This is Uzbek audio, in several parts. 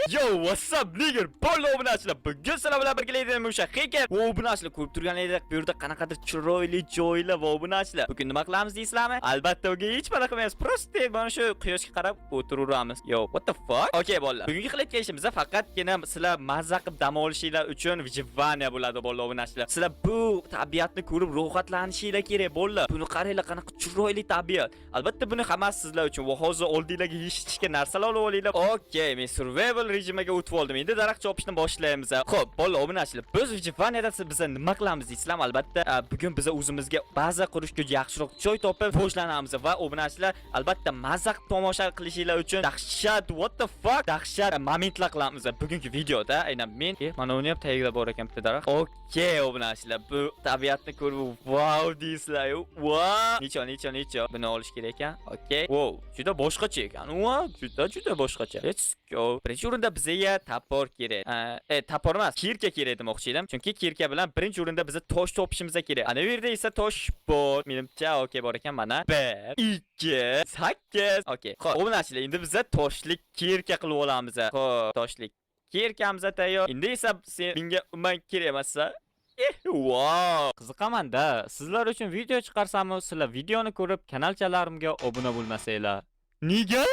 Yo, what's up, nigger? Bolo obunachilar. Bugun sizlar bilan birgalikda o'sha hacker. Va obunachilar, ko'rib turganingizdek, bu yerda qanaqadir chiroyli joylar va obunachilar. Bugun nima qilamiz deysizlarmi? Albatta, bugun hech nima qilmaymiz. Просто mana shu quyoshga qarab o'tiraveramiz. Yo, what the fuck? Okay, bolalar. Bugungi qilayotgan ishimiz faqatgina sizlar mazza qilib dam olishinglar uchun выживание bo'ladi, bolalar, obunachilar. Sizlar bu tabiatni ko'rib rohatlanishinglar kerak, bolalar. Buni qaranglar, qanaqa chiroyli tabiat. Albatta, buni hammasi sizlar uchun va hozir oldinglarga yeyish ichishga narsalar olib olinglar. Okay, men survival rejimiga o'tib oldim. Endi daraxt chopishni boshlaymiz. Xo'p, bolalar, obunachilar, biz выживание da biz nima qilamiz deysizlarmi? Albatta, bugun biz o'zimizga baza qurishga yaxshiroq joy topib rivojlanamiz va obunachilar, albatta, mazza qilib tomosha qilishinglar uchun dahshat, what the fuck, dahshat momentlar qilamiz bugungi videoda. Aynan men, mana uni ham tagida bor ekan bitta daraxt. Okay, obunachilar, bu tabiatni ko'rib wow deysizlar. Wow. Necha, necha, necha? Buni olish kerak ekan. Okay. Wow, juda boshqacha ekan. Wow, juda juda boshqacha. Let's go. Birinchi o'rinda bizga топор kerak. Топор emas, кирка kerak demoqchi edim. Chunki кирка bilan birinchi o'rinda biza tosh topishimiz kerak. Ana bu yerda esa tosh bor. Menimcha, okay, bor ekan mana. 1, 2, 8. Okay. Xo'p, obunachilar, endi biza toshlik кирка qilib olamiz. Xo'p, toshlik кирка miz tayyor. Endi esa sen menga umuman kerak emas. Wow. Qiziqaman-da, sizlar uchun video chiqarsamu, sizlar videoni ko'rib kanalchalarimga obuna bo'lmasanglar. Nega?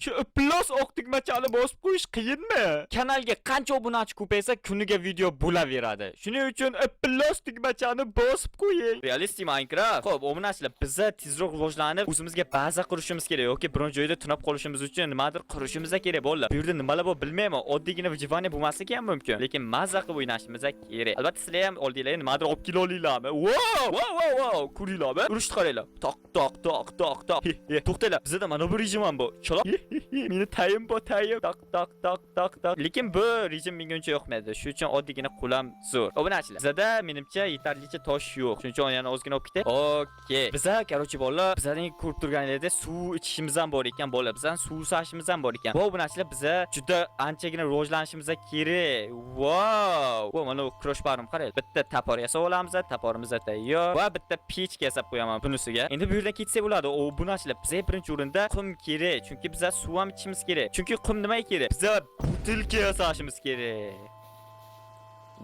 Shu plus oq tugmachani bosib qo'yish qiyinmi? Kanalga qancha obunachi ko'paysa, kuniga video bo'laveradi. Shuning uchun plus tugmachani bosib qo'ying. Realistic Minecraft. Xo'p, obunachilar, biza tezroq rivojlanib, o'zimizga baza qurishimiz kerak yoki biron joyda tunab qolishimiz uchun nimadir qurishimiz kerak, bolalar. Bu yerda nimalar bor bilmayman. Oddiygina выживание bo'lmasligi ham mumkin, lekin mazza qilib o'ynashimiz kerak. Albatta, sizlar ham oldinglarga nimadir olib kela olinglarmi? Wow! Wow, wow, wow! Ko'ringlarmi? Urushni qaranglar. Toq, toq, toq, toq, toq. To'xtanglar. Bizda mana bu rejim ham bor. Chaloq. Meni tayim bor, tayim. Toq, toq, toq, toq, toq. Lekin bu rejim menga uncha yoqmaydi. Shuning uchun oddiygina qo'lam zo'r. Obunachilar, bizada menimcha yetarlicha tosh yo'q. Shuning uchun yana ozgina olib ketay. Okay. Biza, короче, bolalar, bizlarning ko'rib turganingizdek suv ichishimiz ham bor ekan, bolalar. Bizning suv sashimiz ham bor ekan. Va obunachilar, biza juda anchagina rivojlanishimiz kerak. Wow! Va mana bu crowbar im qarang. Bitta топор yasab olamiz, топор imiz tayyor. Va bitta pechka yasab qo'yaman bunisiga. Endi bu yerdan ketsak bo'ladi. Obunachilar, bizga birinchi o'rinda qum kerak, chunki biza suv ham ichishimiz kerak. Chunki qum nimaga kerak? Biza butilka yasashimiz kerak.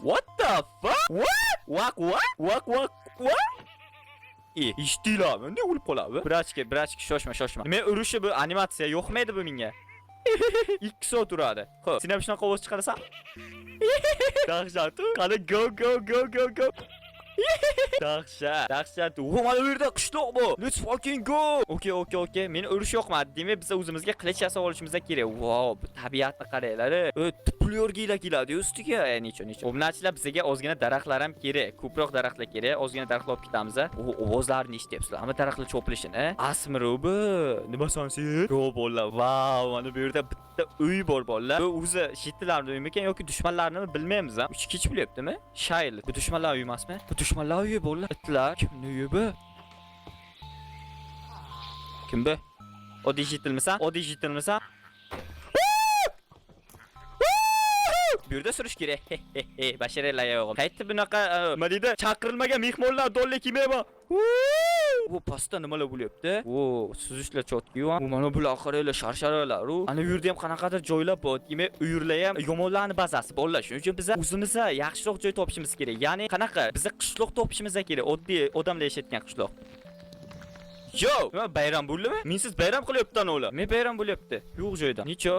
What the fuck? What? What? What? What? What? What? Eshitdinglarmi? Ne o'lib qoladi? Братишка, братишка, shoshma, shoshma. Nima urishi bu animatsiya yo'qmaydi bu menga. 2 soat uradi. Xo'p, sen ham shunaqa ovoz chiqarasan? Dahshat. Qani, go, go, go, go, go. Dahshat, dahshat. O, mana bu yerda qishloq bu. Let's fucking go. Okay. Meni urish yoqmadi. Demak, biz o'zimizga qilich yasab olishimiz kerak. Wow, bu tabiatni qaranglar. Tupli keladi ustiga. Necha, necha. Obunachilar, bizga ozgina daraxtlar ham kerak. Ko'proq daraxtlar kerak. Ozgina daraxtlar olib ketamiz. O, ovozlarni eshityapsizlar. Hamma daraxtlar chopilishini. Asmiru bu. Nimasan sen? Yo, bolalar. Wow, mana bu yerda bitta uy bor, bolalar. Bu o'zi shittilarni uymikan yoki dushmanlarnimi bilmaymiz ham. Uch kech bo'lyaptimi? Shayl. Bu dushmanlar uyi emasmi? Bu dushmanlar uyi, bolalar. Itlar. Kimni uyi bu? Kim bu? Oddiy shitilmisan? Oddiy shitilmisan? Bu yerda surish kerak. Basharalar yo'q. Qayerda bunaqa nima deydi? Chaqirilmagan mehmonlar dolli kelmaymi? Bu pastda nimalar bo'lyapti? O, suzishlar chotki. U mana bular qaranglar, sharsharalar. U ana bu yerda ham qanaqadir joylar bor. Demak, u yerlar ham yomonlarning bazasi, bolalar. Shuning uchun biz o'zimizga yaxshiroq joy topishimiz kerak. Ya'ni qanaqa? Biza qishloq topishimiz kerak. Oddiy odamlar yashayotgan qishloq. Yo, nima bayram bo'ldimi? Mensiz bayram qilyapti ular. Men bayram bo'lyapti. Yo'q joyda. Necha?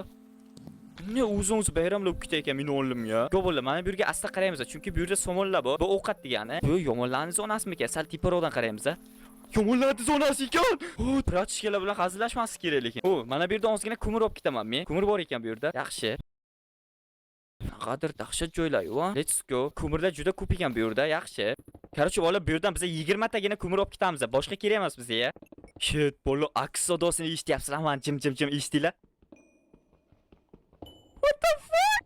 Ne o'zi o'zi bayramlab ketayotgan meni oldimga. Yo'q, bolalar, mana bu yerga asta qaraymiz, chunki bu yerda somonlar bor. Bu ovqat degani. Bu yomonlarning zonasimikan? Sal teparoqdan qaraymiz. Yomonlarning zonasi ekan. O, братишка lar bilan hazillashmaslik kerak lekin. O, mana bu yerdan ozgina ko'mir olib ketaman men. Ko'mir bor ekan bu yerda. Yaxshi. Qanaqadir dahshat joylar yo'q. Let's go. Ko'mirlar juda ko'p ekan bu yerda. Yaxshi. Короче, bola, bu yerdan biza 20 tagina ko'mir olib ketamiz. Boshqa kerak emas bizga. Shit, bola, aks sadosini eshityapsizlarmi? Jim jim jim eshitdinglar? What the fuck?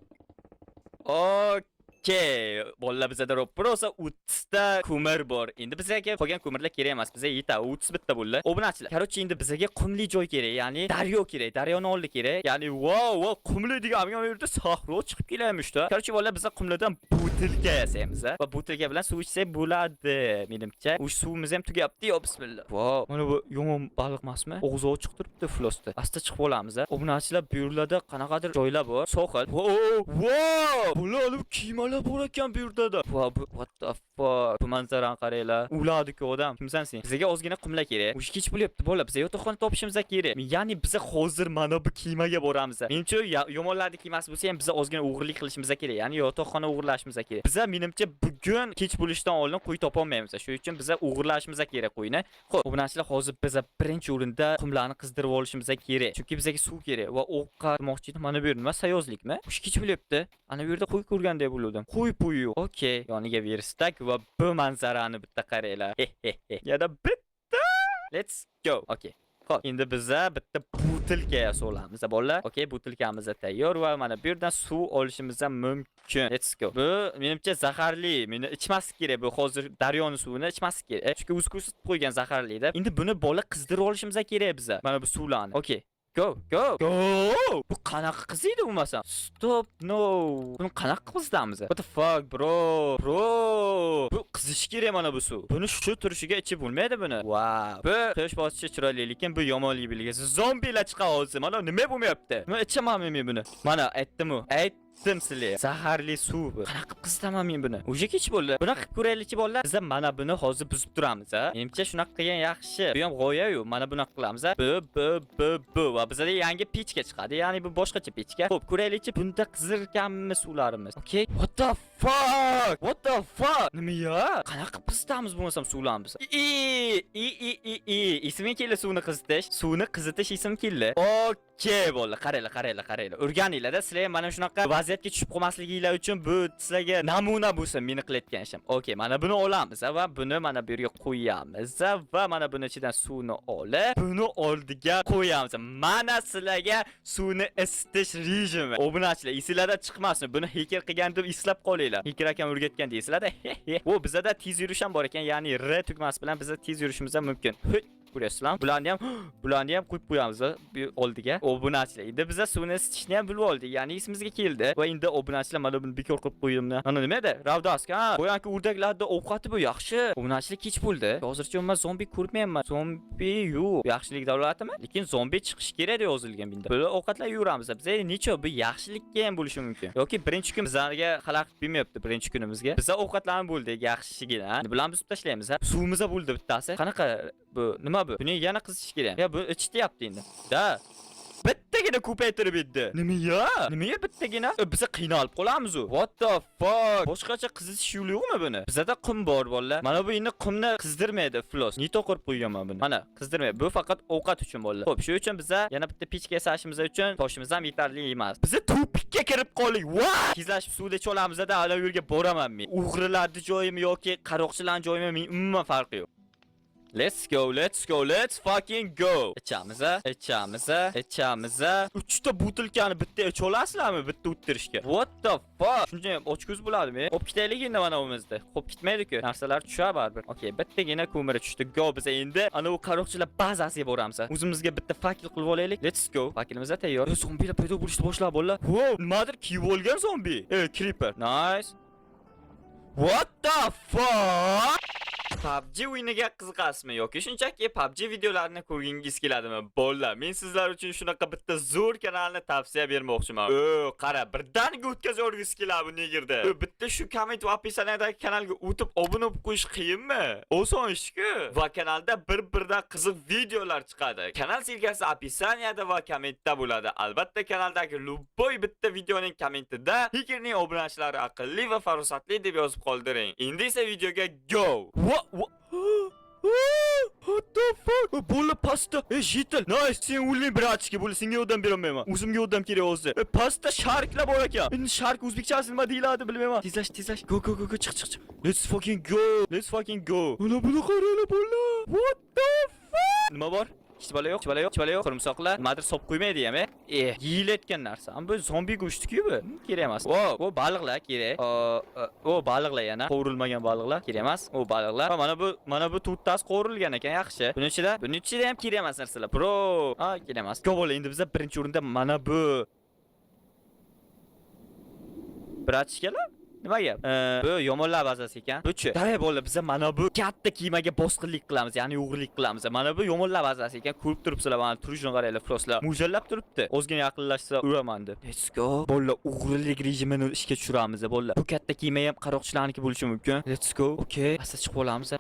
Okey, bolalar, bizada rosa 30 ta ko'mir bor. Endi bizga qolgan ko'mirlar kerak emas. Bizga yetadi. 31 ta bo'ldi. Obunachilar. Короче, endi bizga qumli joy kerak, ya'ni daryo kerak. Daryoni oldi kerak. Ya'ni wow, qumli degan bu yerda sahro chiqib kelyapti. Короче, bolalar, biz qumlardan butilka yasaymiz va butilka bilan suv ichsak bo'ladi, menimcha. O'sha suvimiz ham tugabdi. Yo, bismillah. Wow, mana bu yomon baliq emasmi? Og'zi ochiq turibdi iflosda. Asta chiqib olamiz. Obunachilar, bu yerlarda qanaqadir joylar bor. Sohil. Wow! Bular olib kiymalar bor ekan bu yerda. Wow, bu, what the fuck? Bu manzarani qaranglar. Uladi-ku odam. Kimsan sen? Bizga ozgina qumlar kerak. O'sha kech bo'lyapti, bola. Bizga yotoqxona topishimiz kerak. Ya'ni biz hozir mana bu kiymaga boramiz. Menimcha, yomonlarni kiymasi bo'lsa ham, biz ozgina o'g'irlik qilishimiz kerak. Ya'ni yotoqxona o'g'irlashimiz kerak. Biza, menimcha, bugun kech bo'lishidan oldin qo'y topolmaymiz. Shuning uchun biza o'g'irlashimiz kerak qo'yni. Xo'p, obunachilar, hozir biza birinchi o'rinda qumlarni qizdirib olishimiz kerak. Chunki bizga suv kerak va o'qqa demoqchi edim. Mana bu yer nima, sayozlikmi? O'sha kech bo'lyapti. Ana bu yerda qo'y ko'rgandek bo'ldim. Qo'y puy yo'q. Okey, yoniga верстак va bu manzarani bitta qaranglar. Yana bitta. Let's go. Okey. Xo'p, endi biza bitta butilka yasab olamiz, bolalar. Okey, butilkamiz tayyor va mana bu yerdan suv olishimiz ham mumkin. Let's go. Bu menimcha zaharli. Meni ichmaslik kerak. Bu hozir daryoni suvini ichmaslik kerak. Chunki o'zi ko'rsatib qo'ygan zaharli deb. Endi buni, bola, qizdirib olishimiz kerak biza. Mana bu suvlarni. Okey. Go, go, go! Bu qanaqa qiziydi bo'lmasam? Stop, no. Buni qanaqa qizitamiz? What the fuck, bro? Bro! Bu qizishi kerak mana bu suv. Buni shu turishiga ichib bo'lmaydi buni. Wow. Bu quyosh botishi chiroyli, lekin bu yomonlik belgisi. Zombilar chiqa hozir. Mana nima bo'lmayapti? Nima, ichamanmi men buni? Mana aytdim-u. Aytdim sizlarga. Zaharli suv bu. Qanaqa qilib qizitaman men buni? Уже kech bo'ldi. Bunaqa qilib ko'raylikchi, bolalar. Biz mana buni hozir buzib turamiz, a. Menimcha, shunaqa qilgan yaxshi. Bu ham g'oya-yu. Mana bunaqa qilamiz, a. Bu, bu, bu, bu va bizada yangi pechka chiqadi. Ya'ni bu boshqacha pechka. Xo'p, ko'raylikchi, bunda qizirganmi suvlarimiz? Okay. What the fuck? What the fuck? Nima ya? Qanaqa qilib qizitamiz bo'lmasam suvlarni biz? I i i i i esimga keldi suvni qizitish. Suvni qizitish esim keldi. Okey, bo'ldi. Qaranglar, qaranglar, qaranglar. O'rganinglar-da, sizlar ham mana shunaqa vaziyatga tushib qolmasliginglar uchun bu sizlarga namuna bo'lsin meni qilayotgan ishim. Okey, mana buni olamiz va buni mana bu yerga qo'yamiz va mana buni ichidan suvni olib, buni oldiga qo'yamiz. Mana sizlarga suvni isitish rejimi. Obunachilar, esinglarda chiqmasin. Buni Hacker qilgan deb eslab qolinglar. Hacker akam o'rgatgan deysizlar-da. Bu bizada tez yurish ham bor ekan, ya'ni R tugmasi bilan biza tez yurishimiz ham mumkin. Huy, ko'ryapsizlarmi? Bularni ham qo'yib qo'yamiz bu oldiga. Obunachilar, endi biza suvni isitishni ham bilib oldik. Ya'ni esimizga keldi. Va endi, obunachilar, mana buni bekor qilib qo'ydim. Mana nima edi? Ravdaska. Ha, boyagi o'rdaklarda ovqati bu yaxshi. Obunachilar, kech bo'ldi. Hozircha umuman zombi ko'rmayapman. Zombi yo'q. Yaxshilik davlatimi? Lekin zombi chiqishi kerak deb yozilgan bunda. Böyle ovqatlar yuramiz. Bizga necha bu yaxshilikka ham bo'lishi mumkin. Yoki birinchi kun bizlarga xalaqit bermayapti birinchi kunimizga. Biza ovqatlarni bo'ldik yaxshigina. Bularni buzib tashlaymiz, ha. Suvimiz bo'ldi bittasi. Qanaqa bu? Nima bu? Buni yana qizitish kerak. Ya bu ichityapti endi. Da. Bittagina ko'paytirib edi. Nima ya? Nimaga bittagina? Biza qiynalib qolamiz u. What the fuck? Boshqacha qizitish yo'li yo'qmi buni? Bizada qum bor, bolalar. Mana bu endi qumni qizdirmaydi, iflos. Не to'qirib qo'yganman buni. Mana, qizdirmaydi. Bu faqat ovqat uchun, bolalar. Xo'p, shu uchun biza yana bitta pechka yasashimiz uchun toshimiz ham yetarli emas. Biza тупик ka kirib qoldik. What? Tezlashib suvda cholamiz-da, ala u yerga boraman men. O'g'rilarni joyimi yoki qaroqchilarning joyimi, men umuman farqi yo'q. Let's go, let's go, let's fucking go. Ichamiz, ichamiz, ichamiz. Uchta butilkani bitta icha olasizlarmi bitta o'ttirishga? What the fuck? Shuncha ham ochko'z bo'ladimi? Qolib ketaylik endi mana umizda. Qolib ketmaydi-ku. Narsalar tushar baribir. Okey, bittagina ko'miri tushdi. Go, biz endi ana u qaroqchilar bazasiga boramiz. O'zimizga bitta факел qilib olaylik. Let's go. Факел imiz tayyor. Zombilar paydo bo'lishni boshlab, bolalar. Wow, nimadir kiyib olgan zombi. Creeper. Nice. What the fuck? PUBG o'yiniga qiziqasizmi yoki shunchaki PUBG videolarini ko'rgingiz keladimi? Bolalar, men sizlar uchun shunaqa bitta zo'r kanalni tavsiya bermoqchiman. O, qara, birdaniga o'tkazib yuborgisi keladi bu negirda. Ö, bitta shu komment va описание dagi kanalga o'tib obuna bo'lib qo'yish qiyinmi? Oson ish-ku. Va kanalda bir-birdan qiziq videolar chiqadi. Kanal ссылка si описание da va kommentda bo'ladi. Albatta, kanaldagi любой bitta videoning kommentida "Hackerning obunachilari aqlli va farosatli" deb yozib qoldiring. Endi esa videoga go. What? What? What the fuck? Bo'ldi pastda. E, житель. Nice, sen o'lding, братишка. Bo'ldi, senga yordam berolmayman. O'zimga yordam kerak hozir. E, pastda shark lar bor ekan. Endi shark o'zbekchasi nima deyiladi, bilmayman. Tezlash, tezlash. Go, go, go, go, chiq, chiq, chiq. Let's fucking go. Let's fucking go. Mana buni qaranglar, bo'ldi. What the fuck? Nima bor? Hech balo yo'q, hech balo yo'q, hech balo yo'q. Qo'rimsoqlar nimadir solib qo'ymaydi ham, e. Yeyilayotgan narsa. Bu zombi go'shti-ku bu. Kerak emas. Wow, bu baliqlar kerak. O baliqlar yana. Qovurilmagan baliqlar kerak emas. O baliqlar. Va mana bu to'rttasi qovurilgan ekan, yaxshi. Buni ichida ham kerak emas narsalar. Bro, ha, kerak emas. Ko'p bo'ldi. Endi biza birinchi o'rinda mana bu братишка lar. Nima gap? Bu yomonlar bazasi ekan. Bu-chi? Давай, bo'ldi, biza mana bu katta kiymaga bosqinlik qilamiz, ya'ni o'g'irlik qilamiz. Mana bu yomonlar bazasi ekan. Ko'rib turibsizlar, mana turishini qaranglar, frostlar. Mo'ljallab turibdi. Ozgina yaqinlashsa uraman deb. Let's go. Bo'ldi, o'g'irlik rejimini ishga tushiramiz, bo'ldi. Bu katta kiyma ham qaroqchilarniki bo'lishi mumkin. Let's go. Okay, asta chiqib olamiz.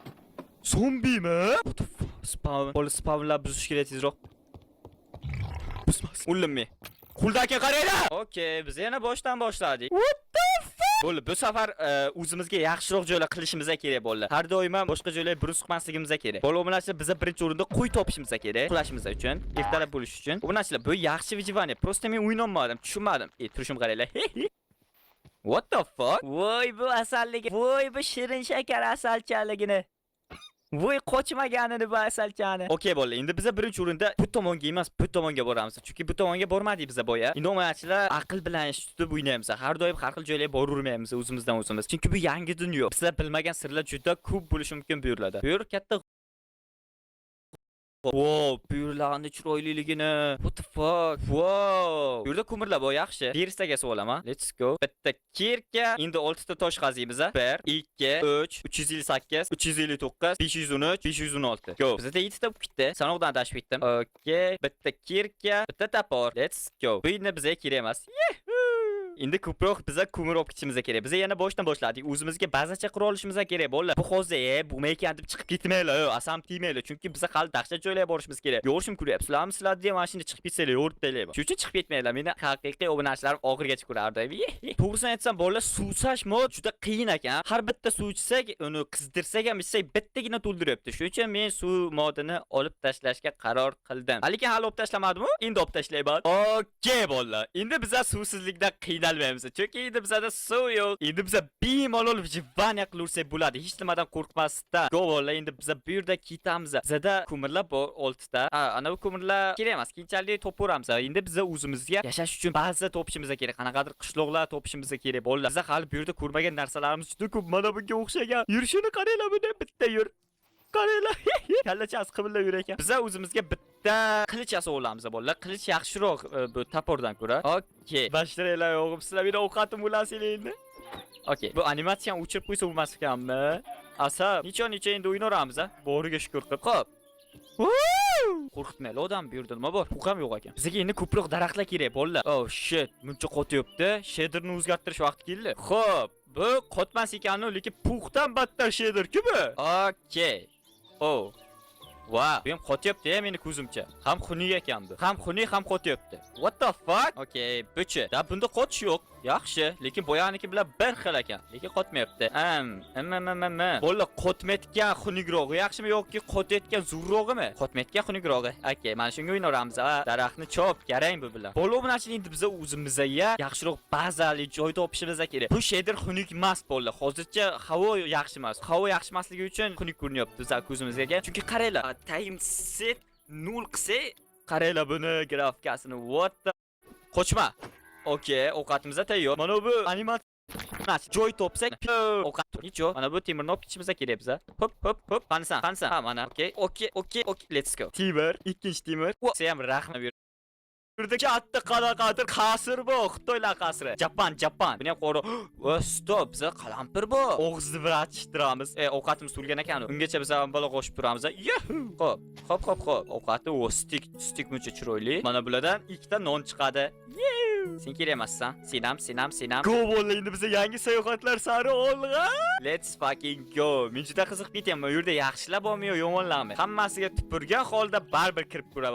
Zombimi? What the fuck? Spawn. Bo'ldi, spawnlar buzish kerak tezroq. Buzmas. O'ldim men. Qo'ldagi qaranglar. Okay, biz yana boshdan boshladik. What the fuck? Bo'ldi, bu safar o'zimizga yaxshiroq joylar qilishimiz kerak bo'ldi. Har doim ham boshqa joylarga burus qilmasligimiz kerak. Bo'ldi, bu narsa biza birinchi o'rinda qo'y topishimiz kerak, uxlashimiz uchun, ertalab bo'lish uchun. Bu narsalar, bu yaxshi выживание. Просто men o'ynolmadim, tushunmadim. E, turishim qaranglar. What the fuck? Voy, bu asalligi. Voy, bu shirin shakar asalchaligini. Voy, qochmaganini bu asalchani. Okey, bo'ldi. Endi biza birinchi o'rinda bu tomonga emas, bu tomonga boramiz. Chunki bu tomonga bormadik biza boya. Endi o'yinchilar aql bilan ish tutib o'ynaymiz. Har doim har xil joylarga boravermaymiz o'zimizdan o'zimiz. Chunki bu yangi dunyo. Sizlar bilmagan sirlar juda ko'p bo'lishi mumkin bu yerlarda. Bu yer katta. Wow, bu yerlarni chiroyliligini. What the fuck? Wow. Bu yerda ko'mirlar bor, yaxshi. Верстак ga olaman. Let's go. Bitta кирка. Endi 6 ta tosh qaziymiz. 1, 2, 3, 358, 359, 513, 516. Go. Bizda 7 ta bo'lib ketdi. Sanoqdan adashib ketdim. Okay. Bitta кирка, bitta топор. Let's go. Bu endi bizga kerak emas. Yahoo! Endi ko'proq biza ko'mir olib ketishimiz kerak. Biza yana boshdan boshladik. O'zimizga bazacha qura olishimiz kerak bo'ldi. Bu hozir bo'lmay ekan deb chiqib ketmanglar, asam tegmanglar. Chunki biza hali dahshat joylarga borishimiz kerak. Yorishim ko'ryapsizlarmi? Sizlar deb mana shunda chiqib ketsanglar, yorib taylayman. Shuning uchun chiqib ketmanglar. Meni haqiqiy obunachilarim oxirigacha ko'rardi. To'g'risini aytsam, bolalar, suvsash mod juda qiyin ekan. Har bitta suv ichsak, uni qizdirsak ham ichsak, bittagina to'ldiryapti. Shuning uchun men suv modini olib tashlashga qaror qildim. Lekin hali olib tashlamadim-u, endi olib tashlayman. Okey, bolalar. Endi biza suvsizlikdan qiynalmaymiz. Chunki endi bizada suv yo'q. Endi biza bemalol выживание qilursak bo'ladi. Hech nimadan qo'rqmasdan. Go, bolalar, endi biza bu yerda ketamiz. Bizada ko'mirlar bor 6 ta. Ha, ana bu ko'mirlar kerak emas. Keyinchalik topaveramiz. Endi biza o'zimizga yashash uchun baza topishimiz kerak. Qanaqadir qishloqlar topishimiz kerak, bolalar. Biza hali bu yerda ko'rmagan narsalarimiz juda ko'p. Mana bunga o'xshagan. Yurishini qaranglar, buni bitta yur. Qaranglar. Kallachasi qimillab yurar ekan. Biza o'zimizga bitta qilich yasab olamiz, bolalar. Qilich yaxshiroq bu топор dan ko'ra. Okey. Bashtiranglar yo'g'im, sizlar meni ovqatim bo'lasizlar endi. Okey. Bu animatsiyani o'chirib qo'ysa bo'lmas ekanmi? Asa, necha necha endi o'ynaveramiz, a? Boriga shukur qilib. Xo'p. Qo'rqitmayli odam, bu yerda nima bor? Huquq ham yo'q ekan. Bizga endi ko'proq daraxtlar kerak, bolalar. Oh shit, muncha qotyapti. Shaderni o'zgartirish vaqti keldi. Xo'p, bu qotmas ekan, lekin пух dan battar shader-ku bu. Okey. Oh. Va, bu ham qotyapti ya meni ko'zimcha. Ham xunuk ekan bu. Ham xunuk, ham qotyapti. What the fuck? Okey, buchi. Da bunda qotish yo'q. Yaxshi, lekin boyaniki bilan bir xil ekan. Lekin qotmayapti. Am, m m m m. Bola, qotmayotgan xunukrog'i yaxshimi yoki qotayotgan zo'rrog'imi? Qotmayotgan xunukrog'i. Okey, mana shunga o'ynaveramiz. Ha, daraxtni chop, garang bu bilan. Bola, bu narsa endi biza o'zimizga yaxshiroq bazali joy topishimiz kerak. Bu shader xunuk emas, bola. Hozircha havo yaxshi emas. Havo yaxshi emasligi uchun xunuk ko'rinyapti bizlar ko'zimizga. Chunki qaranglar, time set 0 qilsak, qaranglar buni grafikasini. What the. Qochma. Okey, ovqatimiz tayyor. Mana bu animatsiya joy topsak, ovqat necho. Mana bu temirni olib ketishimiz kerak biza. Hop, hop, hop. Qanisan, qanisan. Ha, mana. Okey. Let's go. Temir, ikkinchi temir. Sen ham rahmat ber. Burada katta qanaqadir qasr bu, Xitoylar qasri. Japan, Japan. Buni ham qo'ri. O, стоп, biza qalampir bu. Og'izni bir achishtiramiz. E, ovqatimiz to'lgan ekan. Ungacha biz ham balo qo'shib turamiz. Yahu! Xo'p, xo'p, xo'p, xo'p. Ovqati o stik, stik muncha chiroyli. Mana bulardan ikkita non chiqadi. Yew! Sen kerak emassan. Sen ham, sen ham, sen ham. Go, bo'ldi, endi biza yangi sayohatlar sari olg'a. Let's fucking go. Men juda qiziqib ketyapman. Bu yerda yaxshilar bormi yo yomonlarmi? Hammasiga tupurgan holda baribir kirib ko'raman.